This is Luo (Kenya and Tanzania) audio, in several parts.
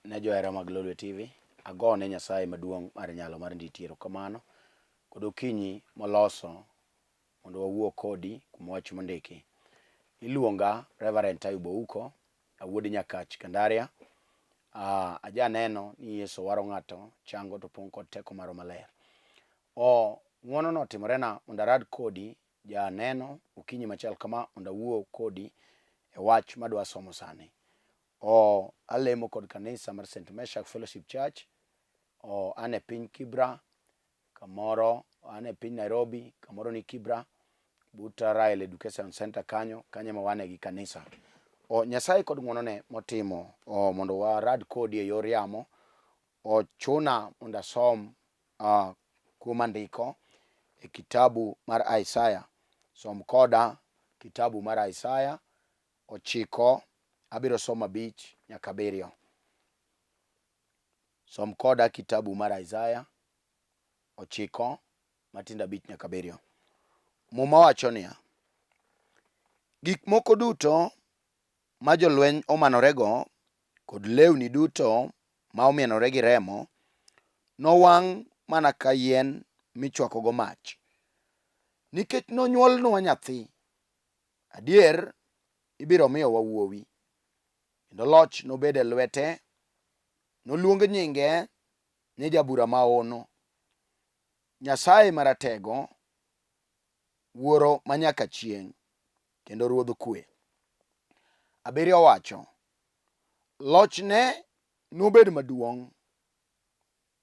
ne johera mag Lolwe TV. Agone Nyasaye maduong' mar nyalo mar nditi erokamano kod okinyi moloso mondo wawuo kodi kuom wach mondiki. Iluonga Reverend Ayub Ouko, awuod Nyakach Kandaria. Uh, ajaneno ni Yesu waro ng'ato, chango to pong' kod teko maro maler. O ng'wono notimorena mondo arad kodi janeno okinyi machal kama mondo awuo kodi e wach madwa somo sani. O alemo kod kanisa mar St. Meshak Fellowship Church. O an e piny Kibra kamoro an e piny Nairobi kamoro ni Kibra but Rael Education Center kanyo kanyo ema wane gi kanisa. O Nyasaye kod ng'wonone motimo o mondo warad kodi e yor yamo ochuna mondo asom kuom andiko e kitabu mar Isaya. Som koda kitabu mar Isaya 9 abiro somo 5 nyaka 7. Som koda kitabu mar Isaya 9 matindo 5 nyaka 7. Muma wacho niya, gik moko duto ma jolweny omanorego kod lewni duto ma omienore gi remo nowang' mana ka yien michwakogo mach. Nikech nonywolnwa nyathi, adier ibiro miyowa wuowi, kendo loch nobed e lwete. Noluong nyinge ni Jabura Mahono, Nyasaye Maratego, Wuoro manyaka chieng', kendo Ruodh kwe. 7 wacho, lochne nobed maduong'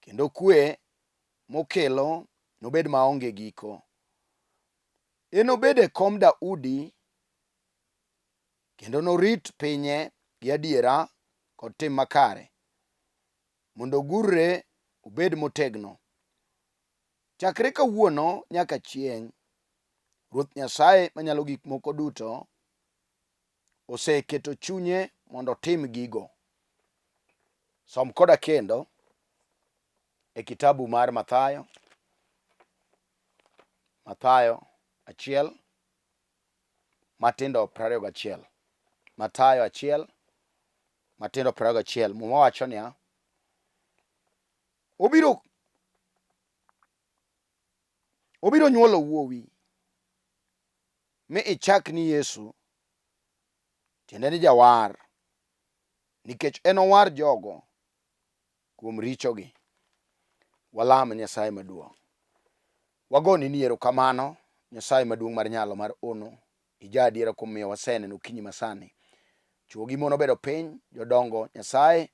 kendo kwe mokelo nobed maonge giko. Enobed e kom Daudi kendo norit pinye gi adiera kod tim makare mondo ogurre obed motegno. Chakre kawuono nyaka chieng', Ruoth Nyasaye Manyalo Gik Moko Duto oseketo chunye mondo otim gigo. Som koda kendo e kitabu mar Mathayo, Mathayo 1 matindo 21. Mathayo 1 matindo 21. Muma wacho niya, obiro nyuolo wuowi mi ichak ni Yesu, tiende ni Jawar, nikech enowar jogo kuom richogi. Walam Nyasaye maduong'. Wagoni ni erokamano, Nyasaye maduong' mar nyalo mar ono, ija adiera kuom miyo waseneno okinyi masani. Chwo gi mon obedo piny, jodongo Nyasaye,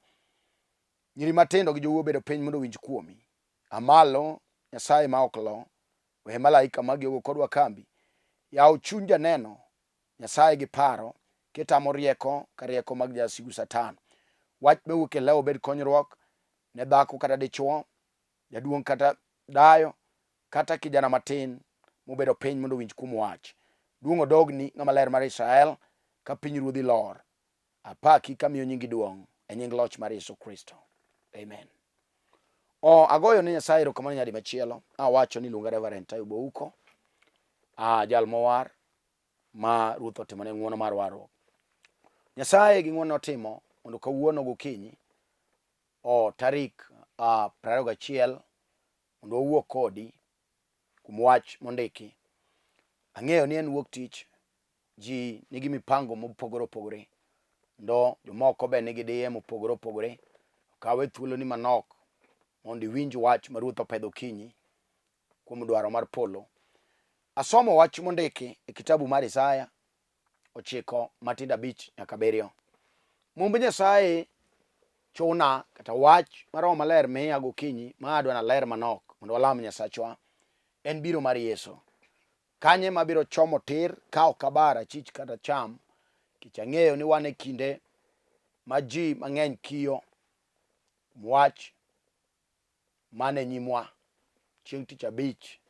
nyiri matindo gi jowuoyi obedo piny mondo owinj kuomi. Amalo, Nyasaye ma ok lo, we malaika magi ogo kodwa kambi. Yaw chuny janeno, Nyasaye gi paro, kitamo rieko ka rieko mag jasigu Satan. Wach mawuok e lew obed konyruok ne dhako kata dichwo, jaduong' kata dayo, kata kijana matin mobedo piny mondo owinj kuom wach. Duong' odogni Ng'ama Ler mar Israel ka pinyruodhi lor. Apaki kamiyo nyingi duong' e nying loch mar Yesu Kristo. Amen. O, agoyo ne Nyasaye erokamano nyadi machielo. Awacho ni luonga Reverend Ayub Ouko. Ah, jal mowar ma Ruoth otimone ng'wono mar warruok. Nyasaye gi ng'wono notimo mondo kawuono gokinyi o tarik 21 mondo wawuo kodi kuom wach mondiki. Ang'eyo ni en wuok tich, ji nigi mipango mopogore opogore, ndo jomoko be nigi diye mopogore opogore. Kawe thuoloni manok mondo iwinj wach ma Ruoth opedho okinyi kuom dwaro mar polo. Asomo wach mondiki e kitabu mar Isaya 9 matindo 5 nyaka 7. Mumb Nyasaye chuna kata wach ma Roho Maler miya gokinyi ma adwa naler manok mondo walam Nyasachwa en biro mar Yesu. Kanye mabiro chomo tir ka ok abar achich kata cham, nikech ang'eyo ni wan e kinde ma ji mang'eny kiyo wach man e nyimwa chieng' tich abich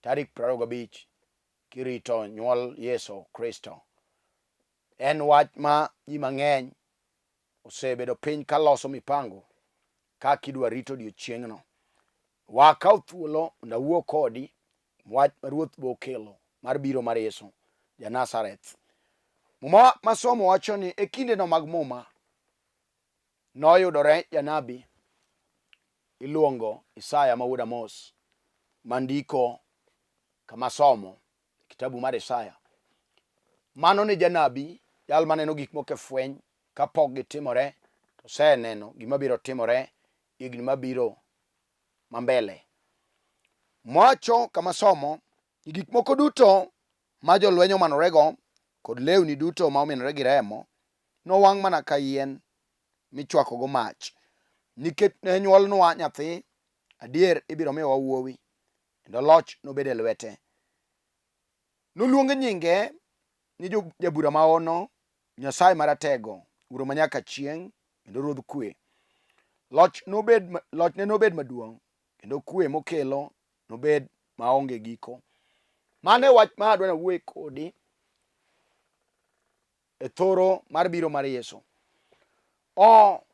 tarik 25 kirito nyuol Yesu Kristo. En wach ma ji mang'eny osebedo piny ka loso mipango kaka idwa rit odiechieng'no. Wakaw thuolo mondo awuo kodi wach ma Ruoth bo okelo mar biro mar Yesu ja Nazareth. Muma masomo wacho ni e kindeno mag Muma, Noyudore janabi iluongo Isaya ma wuod Amos ma ndiko kama somo kitabu mar Isaya. Mano ne janabi, jal maneno gik moko e fweny kapok gitimore, to oseneno gima biro timore higni mabiro ma mbele. Mwacho kama somo ni gik moko duto ma jolweny omanorego kod lewni duto ma omienore gi remo nowang' mana ka yien michwakogo mach. Nikech ne nyuolnwa nyathi, adier ibiro miyowa wuowi, kendo loch nobed e lwete. Noluong nyinge ni Jabura Maono, Nyasaye Maratego, Wuoro Manyaka Chieng', kendo Ruodh Kwe. Loch nobed, lochne nobed maduong' kendo kwe mokelo nobed maonge giko. Mano e wach ma adwa nawuoye kodi e thoro mar biro mar Yesu. O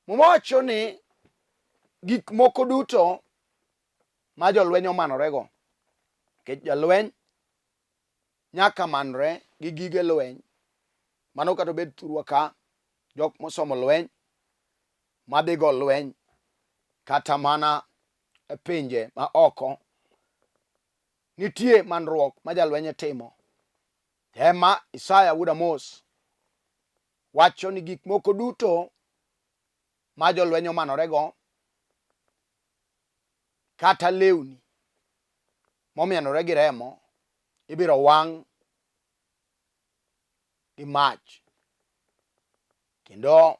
Muma wacho ni gik moko duto ma jolweny omanorego, nikech jalweny nyaka manre gi gige lweny, mano kata obed thurwa ka, jok mosomo lweny madhi go lweny kata mana e pinje ma oko, nitie manruok ma jalweny timo. Ema Isaya wuod Amos wacho ni gik moko duto ma jolweny omanorego kata lewni momienore gi remo ibiro wang' gi mach. Kendo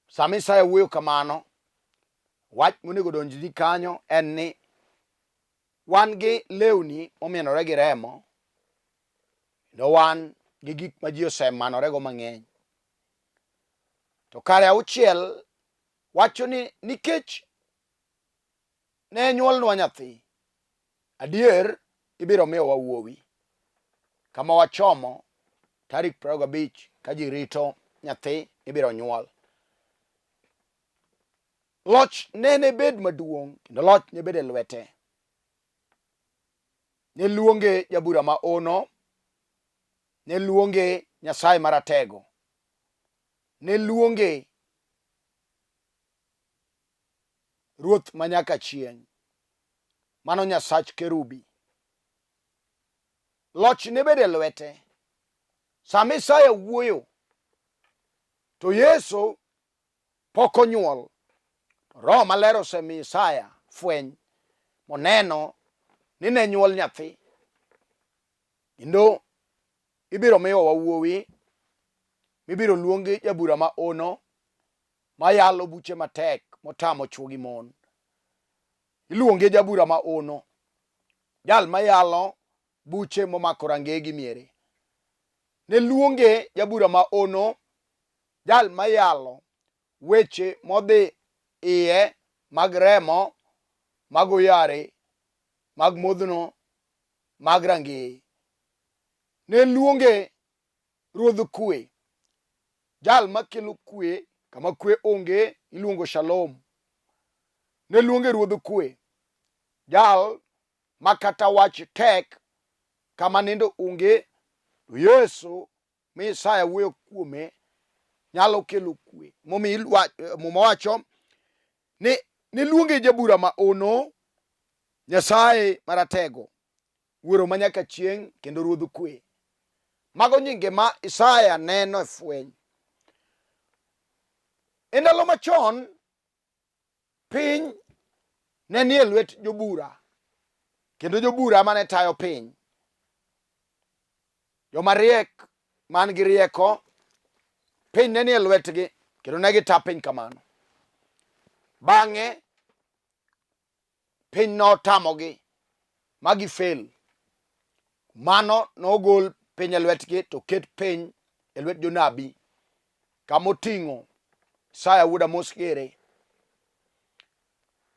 sama Isaya wuoyo kamano, wach monego donjni kanyo en ni wan gi lewni momienore gi remo kendo wan gi gik ma ji osemanorego mang'eny. To kare auchiel wacho ni nikech ne nyuolnwa nyathi, adier ibiro miyowa wuowi. Kama wachomo tarik 25 ka ji rito nyathi ibiro nyuol. Loch ne bed maduong' kendo loch ne bed e lwete. Ne luonge jabura ma ono, ne luonge Nyasaye Maratego, ne luonge Ruoth ma nyaka chieng'. Mano Nyasach kerubi. Loch ne bed e lwete. Sama Isaya wuoyo, to Yesu pok onyuol. Roho Maler osemiyo Isaya fweny moneno ni ne nyuol nyathi. Kendo ibiro miyowa wuowi mibiro luongi jabura ma ono mayalo buche matek motamo chwo gi mon. Iluonge jabura ma ono, jal mayalo buche momako rangeye gi miere. Ne luonge jabura ma ono, jal mayalo weche modhi iye mag remo, mag oyare, mag modhno, mag rangeye. Ne luonge Ruodh kwe, jal makelo kwe kama kwe onge iluongo Shalom. Ne luonge Ruodh kwe, jal ma kata wach tek kama nindo onge, to Yesu mi Isaya wuoyo kuome nyalo kelo kwe. Momiyo Muma wacho ni niluonge jabura ma ono, Nyasaye Maratego. Wuoro ma nyaka chieng' kendo Ruodh kwe. Mago nyinge ma Isaya neno e fweny. E ndalo machon, piny ne nie lwet jobura, kendo jobura mane tayo piny. Joma riek man gi rieko, piny ne nie lwetgi, kendo ne gita piny kamano. Bang'e piny notamogi ma gifel. Mano nogol piny e lwetgi to ket piny e lwet jonabi kama oting'o Isaya wuod Amos gere.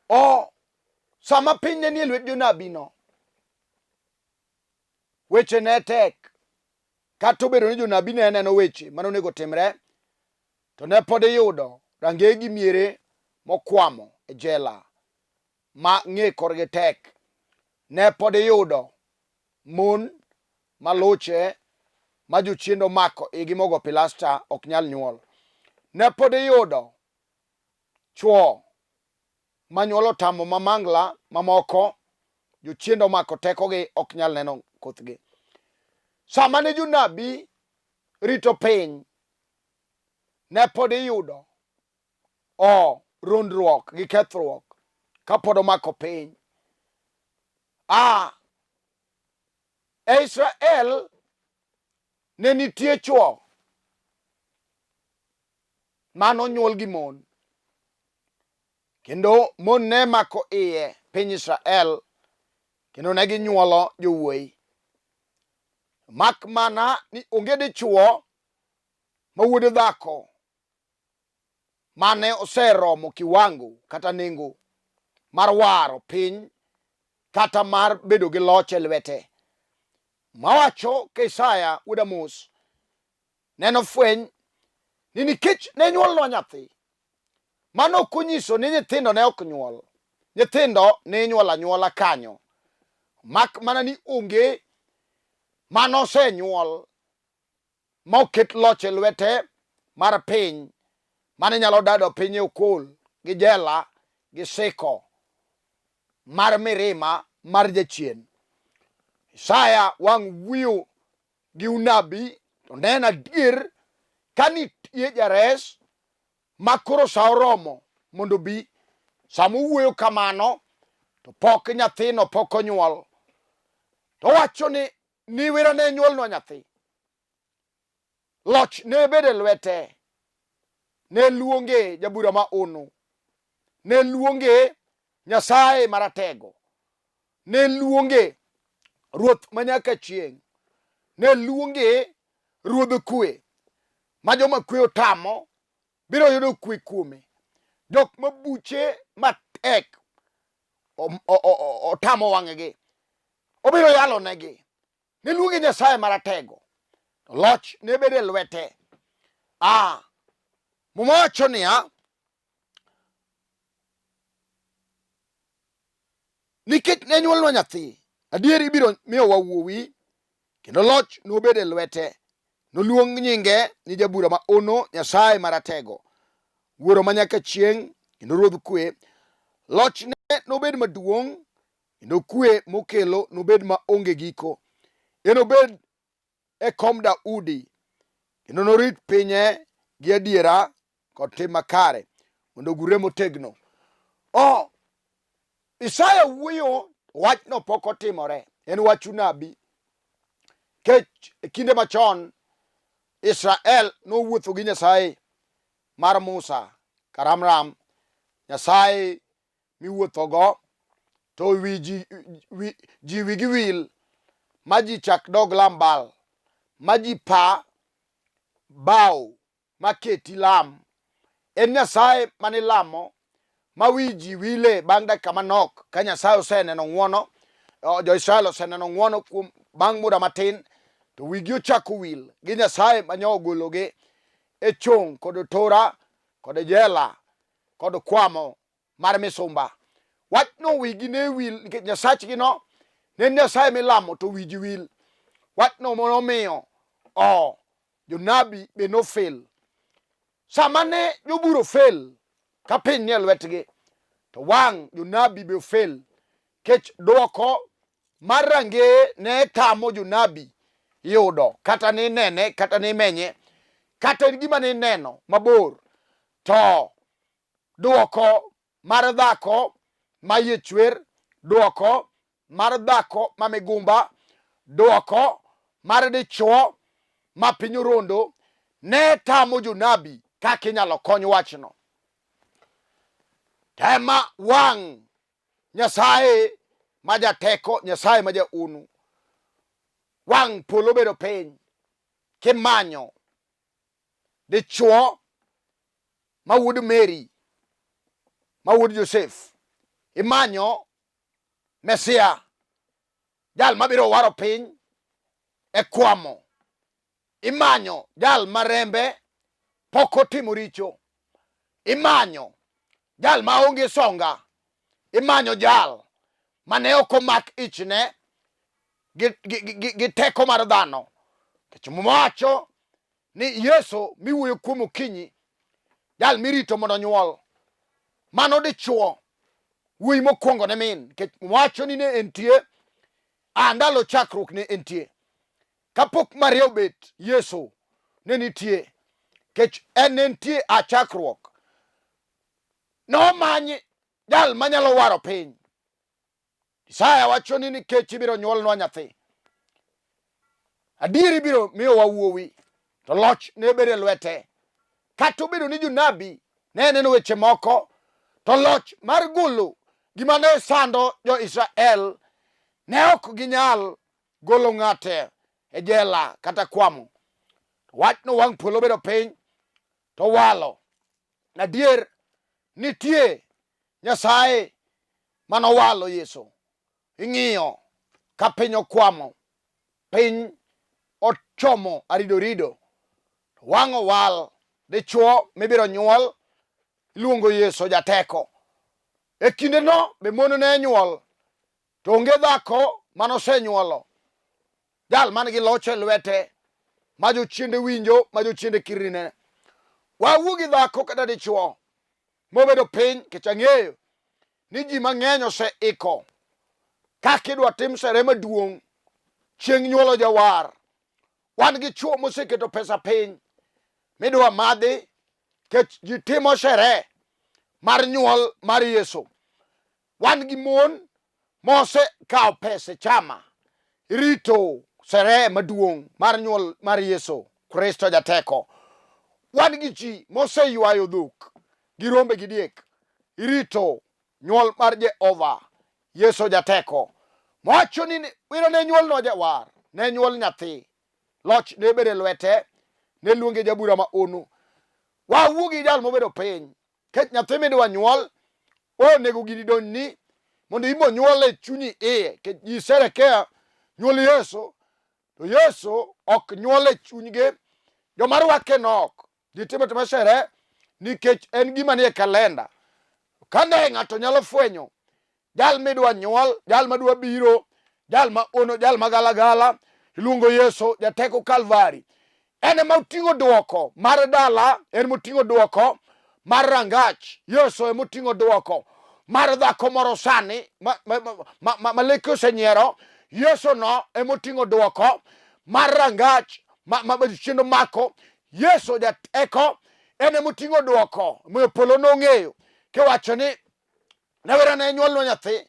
O sama piny ne nie lwet jonabi no, weche ne tek. Kata obedo ni jonabi ne neno weche mane onego timre, to ne pod iyudo rangeye gi miere mokwamo e jela ma ng'e korgi tek. Ne pod iyudo mon ma luche ma jochiende omako igi mogo pilasta ok nyal nyuol. Ne pod iyudo chwo manyuol otamo mamangla mamoko jochiende omako tekogi ok nyal neno kothgi. Sama ne jonabi rito piny, ne pod iyudo o rundruok gi kethruok kapod omako piny. A e Israel ne nitie chwo mane onyuol gi mon kendo mon ne mako iye piny Israel kendo ne ginyuolo jowuoyi mak mana ni onge dichuo ma wuod dhako mane oseromo kiwango kata nengo mar waro piny kata mar bedo gi loch e lwete. Mawacho ka Isaya wuod Amos neno fweny ni nikech ne nyuolnwa nyathi, mano ok onyiso ni nyithindo ne ok nyuol. Nyithindo ne inyuolo anyuola kanyo, mak mana ni onge mane osenyuol ma oket loch e lwete mar piny mane nyalo dado piny e okol gi jela gi siko mar mirima mar jachien. Isaya wang' wuyo gi unabi to ne en adier ka nitie jares ma koro sa oromo mondo obi. Sama owuoyo kamano to pok nyathino pok onyuol. To owacho ni Niwira ne nyuolnwa nyathi. Loch ne bedo e lwete. Ne luonge jabura ma ono. Ne luonge Nyasaye maratego. Ne luonge ruoth ma nyaka chieng'. Ne luonge ruodh kwe ma joma kwe otamo biro yudo kwe kuome. Jok ma buche matek otamo wang'gi obiro yalo negi. Niluonge Nyasaye maratego to loch ne bedo e lwete. Ah, Muma wacho niya, nikech ne nyuolnwa nyathi, adier ibiro miyowa wuowi, kendo loch nobed e lwete. Noluong nyinge ni Jabura ma Ono, Nyasaye Maratego, Wuoro ma nyaka chieng', kendo Ruodh Kwe. Lochne nobed maduong' kendo kwe mokelo nobed ma onge giko. Enobed e kom Daudi kendo norit pinye gi adiera kod tim makare mondo ogurre motegno. O Isaya wuoyo wachno pok otimore, en wach unabi. Kech e kinde machon Israel nowuotho gi Nyasaye mar Musa karamram, Nyasaye miwuothogo to wi ji, wi, ji wigi wil ma ji chak dog lam Baal, ma ji pa bao ma keti lam. En Nyasaye mane ilamo ma wi ji wile bang' dakika manok ka Nyasaye oseneno ng'wono, jo-Israel oseneno ng'wono kuom bang' muda matin to wigi ochako wil gi Nyasaye ma nyo ogologi e chong' kod otora kod jela kod kwamo mar misumba. Wachno wigi ne wil nikech Nyasachgino ne en Nyasaye milamo to wiji wil. Wachno nomiyo o jonabi be nofel. Sama ne jobura ofel ka piny nie lwetgi to wang' jonabi be ofel kech dwoko mar rangeye ne tamo jonabi yudo kata ni nene kata ni menye kata en gima ne ineno mabor to Dwoko mar dhako ma iye chwer, dwoko mar dhako ma migumba, dwoko mar dichwo ma piny orondo ne tamo jonabi kaka inyalo kony wachno. Tema wang' Nyasaye ma jateko, Nyasaye ma jaunu, wang' polo bedo piny kimanyo dichwo ma wuod Mary ma wuod Josef imanyo Mesia jal mabiro waro piny e kwamo imanyo jal ma rembe pok otimo richo imanyo jal ma onge songa imanyo jal mane ok omak ichne gi teko mar dhano nikech Muma wacho ni Yesu miwuoyo kuom okinyi Jal mirito mondo onyuol. Mano dichuo. Wuoyi mokwongo ne min. Nikech wacho ni ne entie. A ndalo chakruok ne entie. Kapok Maria obet, Yesu ne nitie. Nikech en ne entie a chakruok. Nomany jal manyalo waro piny. Isaya wacho ni nikech ibiro nyuolnwa nyathi, adier ibiro miyowa wuowi, to loch ne bedo e lwete. Kata obedo ni jonabi ne neno weche moko, to loch mar golo gima ne sando jo-Israel ne ok ginyal golo ng'ate e jela kata kwamo. Wachno wang' polo bedo piny to walo. Adier nitie Nyasaye manowalo Yesu. Ing'iyo ka piny okwamo, piny ochomo aridorido, wang' owal, dichwo mibiro nyuol iluongo Yesu jateko. E kindeno be mon ne nyuol, to onge dhako manosenyuolo jal man gi loch e lwete ma jochiende winjo, ma jochiende kirni. Wawuo gi dhako kata dichwo mobedo piny, nikech ang'eyo ni ji mang'eny oseiko kaka idwa tim sere maduong' chieng' nyuolo jawar. Wan gi chwo moseketo pesa piny midwa madhi, nikech ji timo shere mar nyuol mar Yesu. Wan gi mon mosekawo pesa e chama rito sere maduong' mar nyuol mar Yesu Kristo jateko. Wan gi ji moseywayo dhok gi rombe gi diek irito nyuol mar Jehova Yesu jateko. Mowacho ni wiro ne nyuol no jawar, ne nyuol nyathi, loch ne bedo e lwete, ne luonge jabura ma onu. Wawuo gi jal mobedo piny, kech nyathi midwa nyuol onego gini donjni mondo imo nyuol e chunyi iye, kech ji serekea nyuol Yesu to Yesu ok nyuol e chunygi, joma rwake nok. Ji timo tima shere nikech en gima nie kalenda. Kane ng'ato nyalo fwenyo jal midwa nyuol, jal madwa biro, jal ma ono, jal ma galagala, iluongo Yesu jateko Kalvari. En ema oting'o dwoko mar dala, en moting'o dwoko mar rangach. Yesu ema oting'o dwoko mar dhako moro sani ma, ma, ma, ma, ma leke osenyiero. Yesu no ema oting'o dwoko mar rangach ma, ma, ma jachien omako. Yesu jateko en ema oting'o dwoko omiyo polo nong'eyo kiwacho ni nawera ne nyuolnwa nyathi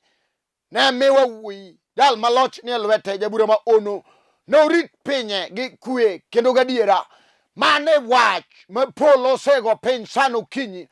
ne miwa wuoyi jal ma loch nie lwete jabura ma ono ne orit pinye gi kwe kendo gadiera. Mane wach ma polo osego piny sano okinyi.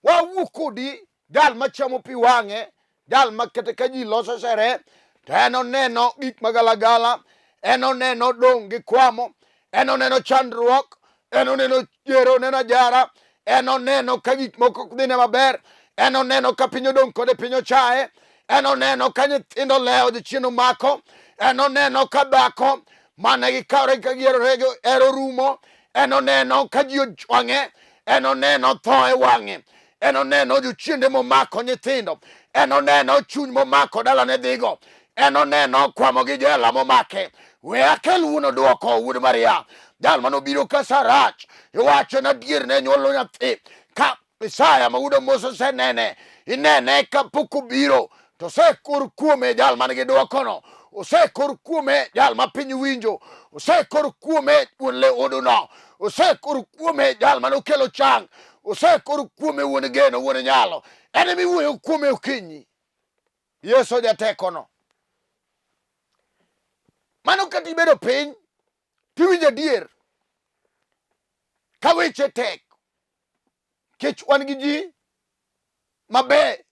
Wawuo kodi jal machamo pi wang'e, jal ma kata ka ji loso sere to en oneno gik magalagala, en oneno dong' gi kwamo, en oneno chandruok, en oneno jero, oneno ajara, en oneno ka gik moko ok dhine maber, en oneno ka piny odong' kode, piny ochaye, en oneno ka nyithindo lewo, jachien omako, en oneno ka dhako mane gikawre ka gierore ero rumo, en oneno ka ji ojwang'e, en oneno tho e wang'e, en oneno jochiende momako nyithindo, en oneno chuny momako dalane dhigo, en oneno kwamo gi jela momake. We akel wuon odwoko, wuod Maria, jal manobiro ka sarach, iwacho na adier ne nyuolo nyathi ka Isaya ma wuod Amos osenene, inene kapok obiro, to osekor kuome jal man gi dwokono, osekor kuome jal ma piny winjo, osekor kuome wuon leuduno, osekor kuome jal mane okelo chang, osekor kuome wuon geno, wuon nyalo, en ema iwuoyo kuome okinyi. Yesu jatekono. Mano kata ibedo piny tiwinjo adier ka weche tek, kech wan gi ji maber,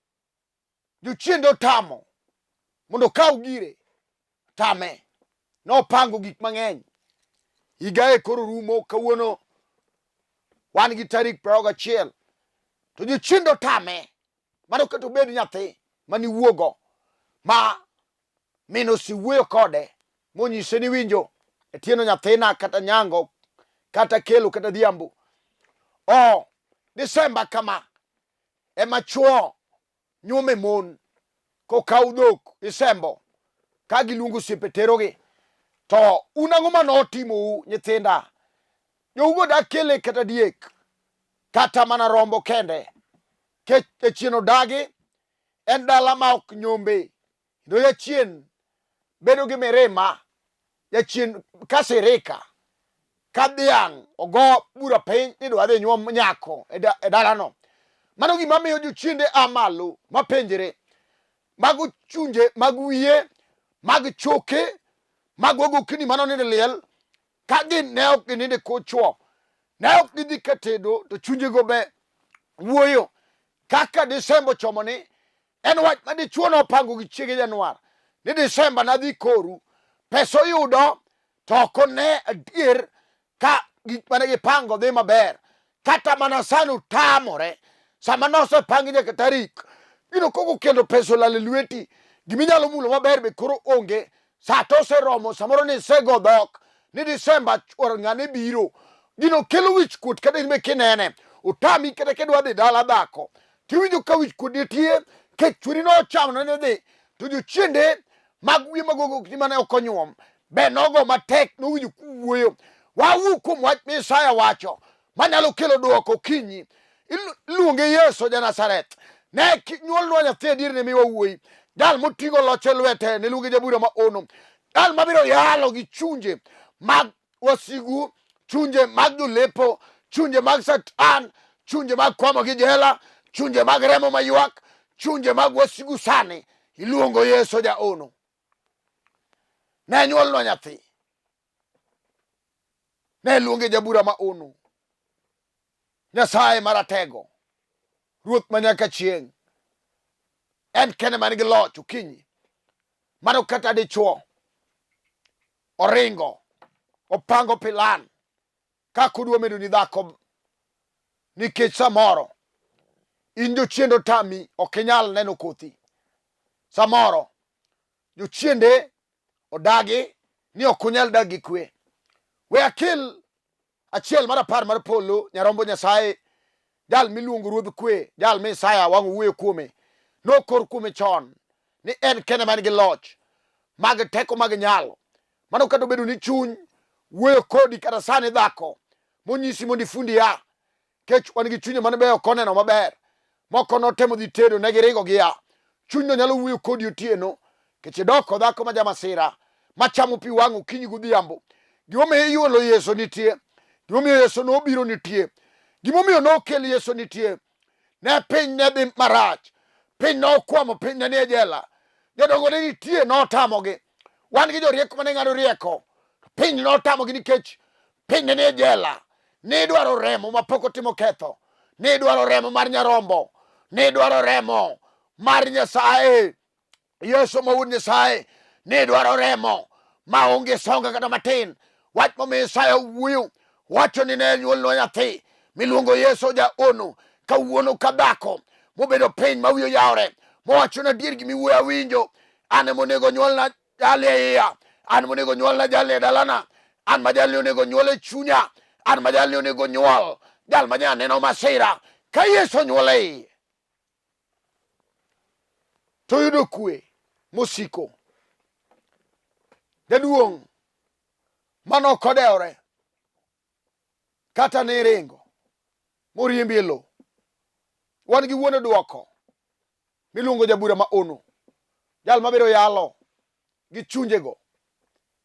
jochiende otamo mondo okaw gire, tame nopango gik mang'eny. Higa e koro rumo kawuono, wan gi tarik 21, to jochiende otame. Mano kata obed nyathi maniwuogo ma min osewuoyo kode monyise ni winjo etieno nyathina kata nyango kata kelo kata dhiambo o Disemba kama ema chwo nyuome mon kokaw dhok isembo ka giluongo osiepe terogi to un ang'o ma notimou nyithinda jougo dakele kata diek. Kata mana rombo kende. Kech jachien odagi en dala ma ok nyombe. Kendo jachien bedo gi mirima, jachien ka sirika, ka dhiang' ogo bura piny ni dwa dhi nyuom nyako e, da, e dalano. Mano gima miyo jochiende a malo mapenjre. Mago chunje mag wiye, mag choke, mag wagokni mano nindo e liel, ka gin ne ok ginindo e kor chwo, ne ok gidhi ka tedo to chunjego be wuoyo. Kaka Desemba ochomo ni, en wach ma dichwo nopango gi chiege Januar ni Desemba nadhi koru, pesa oyudo to ok one adier ka gik mane gipango dhi maber. Kata mana sani otamore, sama nosepangi nyaka tarik, gino koko kendo pesa olal e lweti, giminyalo mulo maber be koro onge. Sa to oseromo, samoro ni isego dhok ni Desemba chuor ng'ane biro. Gino kelo wich kuot kata in be kinene, otami kata kidwa dhi dala dhako, tiwinjo ka wich kuot nitie, kech chwori nochamo ne dhi, to jochiende mag wiye mag ogokni mane ok onyuom be nogo matek nowinjo kuwuoyo. Wawuo kuom wach ma Isaya wacho manyalo kelo dwoko okinyi. Iluonge Yesu ja Nazareth. Ne nyuolnwa nyathi adier ne miwa wuoyi. Jal moting'o loch e lwete ne luonge jabura ma ono. Jal mabiro yalo gi chunje mag wasigu, chunje mag jolepo, chunje mag Satan, chunje mag kwamo gi jela, chunje mag remo maywak, chunje mag wasigu sani iluongo Yesu jaono. Ne nyuolnwa nyathi. Ne luonge jabura ma ono. Nyasaye maratego, Ruoth ma nyaka chieng'. En kende man gi loch okinyi. Mano kata dichuo oringo opango pilan kaka odwa medo ni dhako nikech samoro in jochiende otami ok inyal neno kothi. Samoro jochiende odagi ni ok unyal dak gi kwe. We akel achiel mar apar mar polo, nyarombo Nyasaye, jal miluongo ruodh kwe, jal mi Isaya wang' owuoyo kuome, nokor kuome chon ni en kende man gi loch mag teko mag nyalo. Mano kata obedo ni chuny wuoyo kodi kata sani dhako monyisi mondo ifundi ya kech wan gi chunye mane be ok oneno maber moko notemo dhi tedo ne giringo gia chunyno nyalo wuoyo kodi otieno kech idoko dhako ma jamasira machamo pi wang' okinyi godhiambo gimomiyo iyuolo Yesu nitie gimomiyo Yesu nobiro nitie gimomiyo nokel Yesu nitie ne piny ne dhi marach piny nokwamo piny ne nie jela jodongo ne nitie notamogi wan gi jorieko mane ng'ado rieko piny notamogi nikech piny ne nie jela nidwaro remo mapok otimo ketho nidwaro remo mar nyarombo nidwaro remo mar nyasaye yesu ma wuod nyasaye nidwaro remo ma onge songa kata matin wach momiyo isaya wuoyo wacho ni ne nyuolnwa nyathi miluongo yesu jaono kawuono ka dhako mobedo piny ma wiye oyawore mowacho na adier gimiwuoyo awinjo an ema onego nyuolna jali e iya an monego nyuolna jalni e dalana an ma jalni onego nyuol e chunya an ma jalni onego nyuol jal ma nya neno masira ka yesu onyuol e iye to yudo kwe mosiko jaduong' mano ok odewore kata ni ringo moriembi e lowo wan gi wuon dwoko miluongo jabura ma ono jal mabiro yalo gi chunjego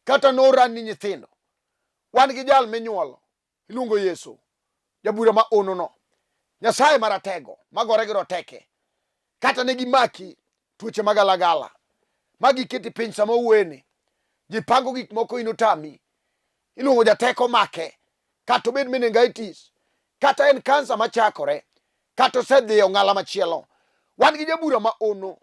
kata noran ni nyithindo wan gi jal minyuolo iluongo Yesu jabura ma ono no Nyasaye maratego magore gi roteke kata ne gimaki tuoche magalagala ma giketi piny sama owuoyeni ji pango gik moko in otami iluongo jateko make kata obed meningitis kata en kansa machakore kata osedhi e ong'ala machielo wan gi jabura ma ono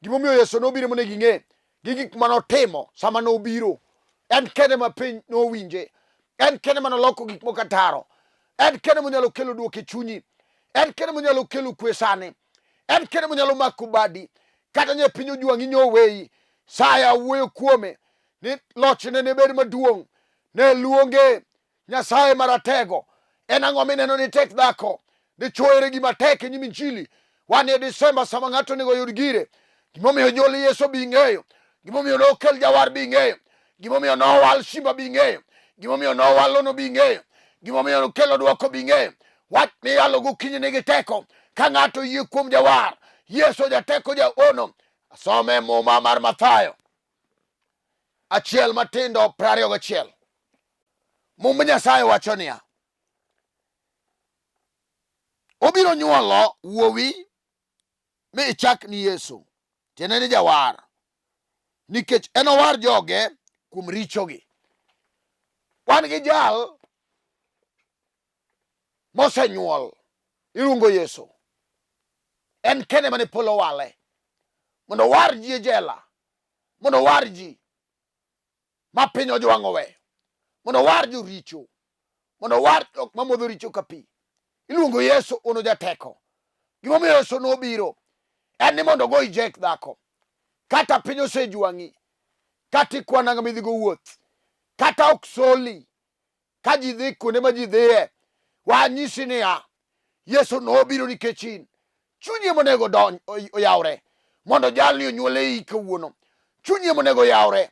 Gimomiyo Yesu nobiro mondo ging'e gi gik ma notimo sama nobiro. En kende ma piny nowinje. En kende ma noloko gik moko ataro. En kende monyalo kelo duoko e chunyi. En kende monyalo kelo kwe sani. En kende monyalo mako badi. Kata nye piny ojwang'i nyoweyi. Saya wuoyo kuome ni lochne ne bed maduong'. Ne luonge Nyasaye maratego. En ang'o mineno ni tek dhako? Dichwo ere gima tek e nyim Injili? Wan e Desemba sama ng'ato onego oyud gire. Gimomiyo jol Yesu bi ing'eyo. Gimomiyo nokel jawar bi ing'eyo. Gimomiyo nowal simba bi ing'eyo. Gimomiyo nowal lono bi ing'eyo. Gimomiyo nokelo dwoko bi ing'eyo. Wach miyalo gokinyi nigi teko. Ka ng'ato oyie kuom jawar, Yesu jateko jaono. Asome Muma mar Mathayo 1:21. Mumb Nyasaye wacho niya, obiro nyuolo wuowi mi ichak ni Yesu, tiende ni jawar, nikech enowar joge kuom richogi. Wan gi jal mosenyuol iluongo Yesu. En kende mane polo wale mondo owar ji e jela, mondo owar ji ma piny ojwang'o weyo, mondo owar joricho, mondo owar jok mamodho richo ka pi. Iluongo Yesu uno jateko. Gimomiyo Yesu nobiro en ni mondo ogo ijek dhako. Kata piny osejwang'i, kata ikwa nanga midhigo wuoth, kata ok soli, ka ji dhi kuonde ma ji dhiye, wanyisi niya, Yesu nobiro nikech in. Chunyi ema onego donj oyawre mondo jalni onyuol e iyi kawuono. Chunyi ema onego oyawre.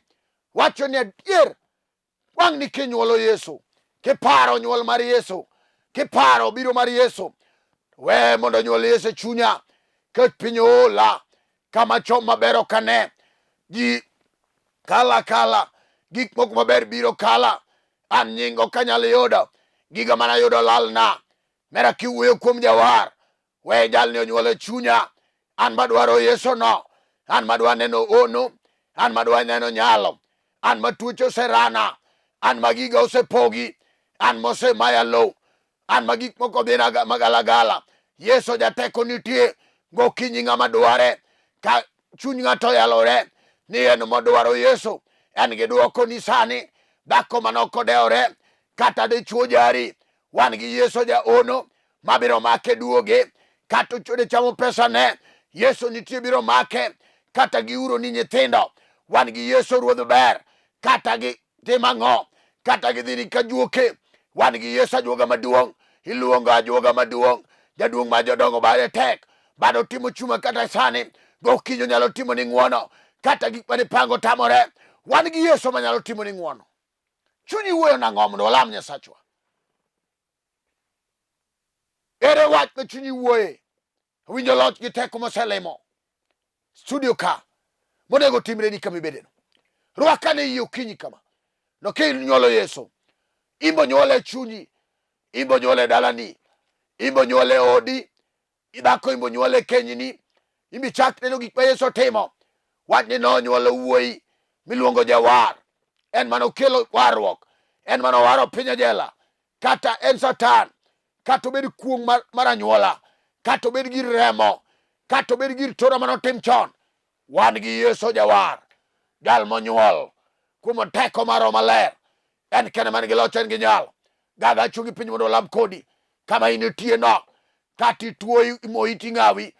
Wacho ni adier wang' ni kinyuolo Yesu, kiparo nyuol mar Yesu, kiparo biro mar Yesu, we mondo onyuol Yesu e chunya. Ket piny oola kama chom maber ok ane. Ji kala kala, gik moko maber biro kala. An nying ok anyal yudo, giga mana yudo lalna. Mera kiwuoyo kuom jawar, we jalni onyuol e chunya. An madwaro Yesu no, an madwa neno ono, an madwa neno nyalo, an ma tuoche oserana, an ma giga osepogi, an mosemaya lowo, an ma gik moko dhina magalagala. Yesu jateko nitie gokinyi ng'ama dware. Ka chuny ng'ato oyalore ni en modwaro Yesu, en gi dwoko ni sani dhako mane ok odewore kata dichuo jari, wan gi Yesu jaono mabiro make duoge, kata ochode chamo pesa ne Yesu nitie biro make, kata giuro ni nyithindo, wan gi Yesu ruodh ber, kata gi tim ang'o, kata gidhi ni kajuoke, wan gi Yesu ajuoga maduong', iluongo ajuoga maduong', jaduong' ma jodongo bade tek, bado timo chuma kata sani gokinyi onyalo timo ni ng'uono, kata gik mane pango tamore, wan gi Yesu manyalo timo ni ng'uono. Chunyi wuoyo nang'o mondo walam Nyasachwa? Ere wach ma chunyi wuoye? Winjo loch gi teko moselimo studio ka monego timre ni kama ibedeno. Rwakane iyi okinyi kama. No kinyuolo Yesu, imbo nyuole e chunyi, imbo nyuole e dalani, imbo nyuole e odi, dhako imbo nyuole e kenyini, imbi chak neno gik ma Yesu otimo. Wach ni nonyuolo wuoyi miluongo Jawar. En mane okelo warruok, en mane owaro piny e jela, kata en Satan, kata obed kuong' mar anyuola, kata obed gir remo, kata obed gir tora mane otim chon, wan gi Yesu Jawar, jal monyuol kuom teko mar Roho Maler. En kende man gi loch, en gi nyalo. Gaga chungi piny mondo olam kodi kama in itie no, kata ituo imoyi ting'awi.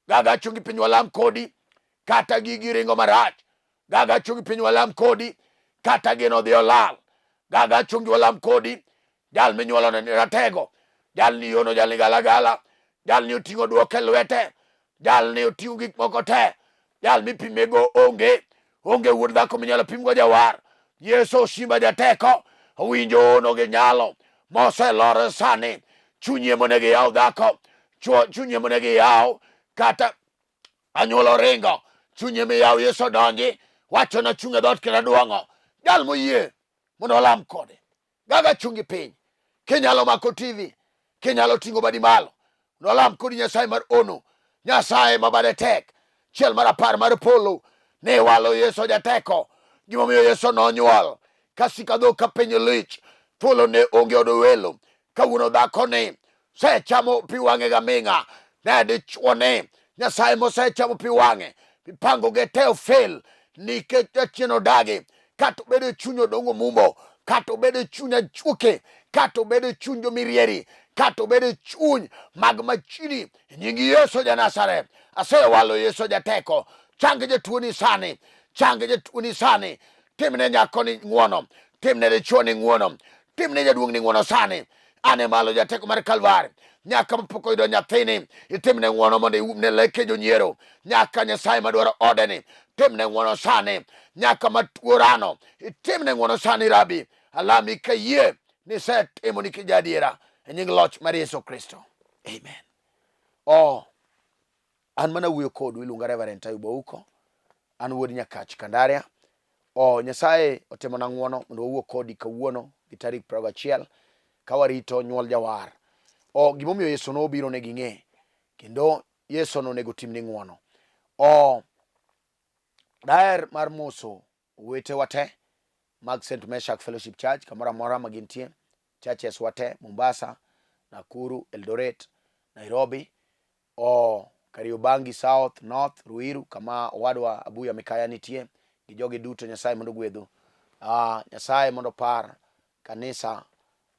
Gaga chungi piny walam kodi, kata gigi ringo marach. Gaga chungi piny walam kodi, kata gino odhi olal. Gaga chungi walam kodi, jal minyuolo ni ratego, jal ni yono, jal ni galagala, jal ni oting'o duok e lwete, jal ni oting'o gik moko te, jal mipimego onge, onge wuod dhako minyalo pimgo jawar. Yesu osimba jateko, owinjo ono gi nyalo moselore sani. Chunyi emonego iyaw dhako, chunyi emonego iyaw kata anyuola oringo, chunyi emiyaw Yesu odonji, wachona chung' e dhoot kendo aduong'o. Jal moyie mondo olam kode. Gaga chungi piny, kinyalo mako TV, kinyalo ting'o badi malo, nolam kodi Nyasaye mar ono, Nyasaye ma bade tek, chiel mar apar mar polo, ne walo Yesu jateko. Gimomiyo Yesu nonyuol, kasika dhok ka piny lich, thuolo ne onge od welo. Kawuono dhakoni sechamo pi wang'e gaming'a, ne dichuo ni Nyasaye mosechamo pi wang'e, mipango ge te ofel nikech jachien odagi, kata obedo e chuny odongo mumbo, kata obedo e chuny ajuoke, kata obedo e chuny jomirieri, kata obedo e chuny mag machini, e nying Yesu ja Nazareth, asewalo Yesu jateko, chang jatuoni sani, chang jatuoni sani, timne nyakoni ng'uono, timne dichuoni ng'uono, timne jaduong'ni ng'uono sani. Ane malo jateko mar Kalvari, nyaka mapok oyudo nyathini, itimne ng'uono mondo iumne leke jonyiero. Nyaka Nyasaye madwaro odeni, timne ng'uono sani. Nyaka matuo rano, itimne ng'uono sani. Rabi, alami kayie ni isetimo nikech jaadiera. E nying loch mar Yesu Kristo. Amen. Oh, an mana wuoyo kodu iluonga Reverend Ayub Ouko. An wuod Nyakach Kandaria. Oh, Nyasaye otimona ng'wono mondo wawuo kodi kawuono gi tarik 21 ka warito nyuol jawar. Oh, gimomiyo Yesu nobiro ne ging'e kendo Yesu nonego timni ng'wono. Oh, daher mar moso owetewa te mag St. Meshak Fellowship Church kamoro amora ma gintie, churches wa te Mombasa, Nakuru, Eldoret, Nairobi, o Kariobangi South, North, Ruiru kama owadwa Abuya Mikaya nitie gi jogi duto Nyasaye mondo ogwedhu. Ah, Nyasaye mondo opar kanisa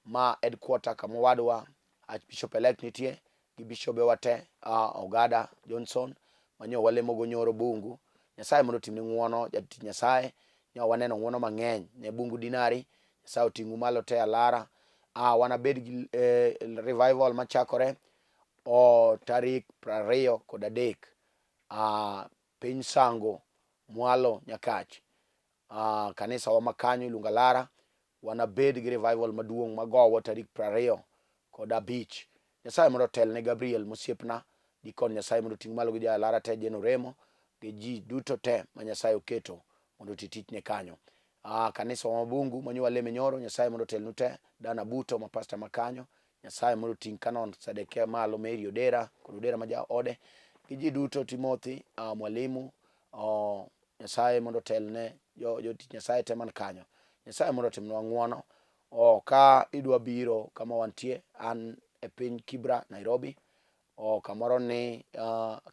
ma headquarter kama owadwa Archbishop elect nitie gi bishobe wa te uh, Ogada Johnson manyo walemogo nyoro Bungu. Nyasaye mondo otimni ng'uono jatich Nyasaye nyo waneno ng'uono mang'eny ne Bungu Dinari. Nyasaye oting'u malo te alara. Wanabed gi revival machakore o tarik 23 piny Sango mwalo Nyakach kanisa wa makanyo iluongo Alara wanabed gi revival maduong' magowo tarik 25. Nyasaye mondo otelne Gabriel mosiepna, dikon Nyasaye mondo oting' malo gi ja Alara te Jane Oremo gi ji duto te ma Nyasaye oketo mondo oti tichne kanyo. Kanisa wa Mabungu manyo waleme nyoro, Nyasaye mondo otelnu te, Dana Buto ma pastor ma kanyo, Nyasaye mondo oting' Canon Sadekia malo, Mary Odera kod Odera ma jaode gi ji duto, Timothy mwalimu Nyasaye mondo otelne jotich Nyasaye te man kanyo. Nyasaye mondo otimnwa ng'wono. O, ka idwa biro kama wantie, an e piny Kibra, Nairobi. O, kamoro ni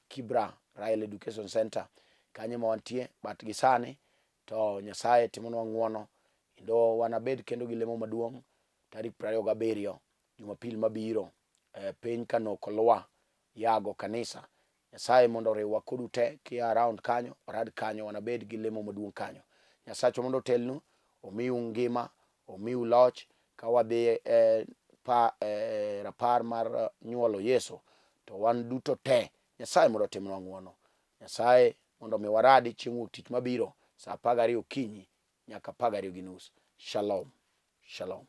Kibra Rail Education Center, kanyo ema wantie. But gi sani to Nyasaye timonwa ng'wono kendo wanabed kendo gi lemo maduong' tarik 27 Jumapil mabiro e piny Kanoko Lwa Yago kanisa. Nyasaye mondo oriwwa kodu te kia around kanyo, warad kanyo, wanabed gi lemo maduong' kanyo. Nyasachwa mondo otelnu, omiu ngima, omiu loch ka wadhi e pa, e rapar mar nyuolo Yesu to wan duto te Nyasaye mondo otimnwa ng'wono. Nyasaye mondo omi waradi chieng' wuok tich mabiro saa 12 okinyi nyaka 12 gi nus. Shalom. Shalom.